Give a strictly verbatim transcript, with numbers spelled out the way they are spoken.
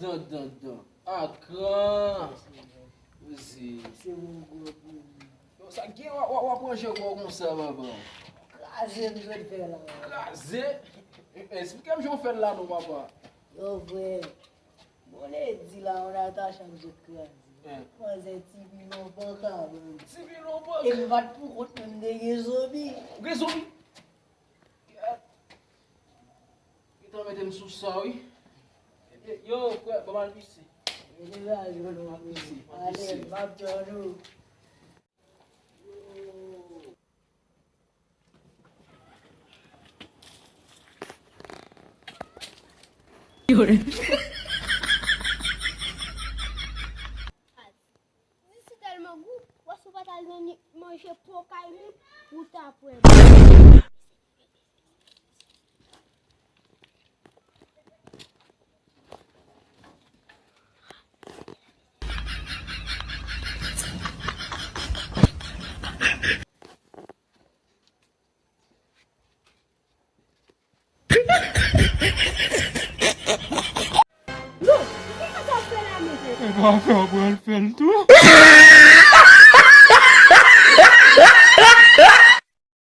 Dan, dan, dan. A gran. Mèsi. Se bon gwo pou li. Yo, sa gen w ap, w ap, w ap ranje kò w konsa, papa. Kraze m sot fè la. Kraze? E, e, eksplike m jan w fè l la non, papa. Yo, frè. Bon, lè di la, yon Natacha m sot kraze. Hein. Manzè ti pilon panka, man. Ti pilon panka. E m pa t pou kont mwen, m te gen zonbi. Ou gen zonbi? Gentan mete m sou sa, wi. Yo, frè, ban m al pise. Mete sa, jwenn ou. M ap pise, m ap pise. Ale, m ap tann ou. Yo. Di si tèlman gou, wè si w pa t al nan ni-, manje po kay moun, ou t ap wè. Yo, kisa sa ap fè la menm? E pa fè w pral fè l tou.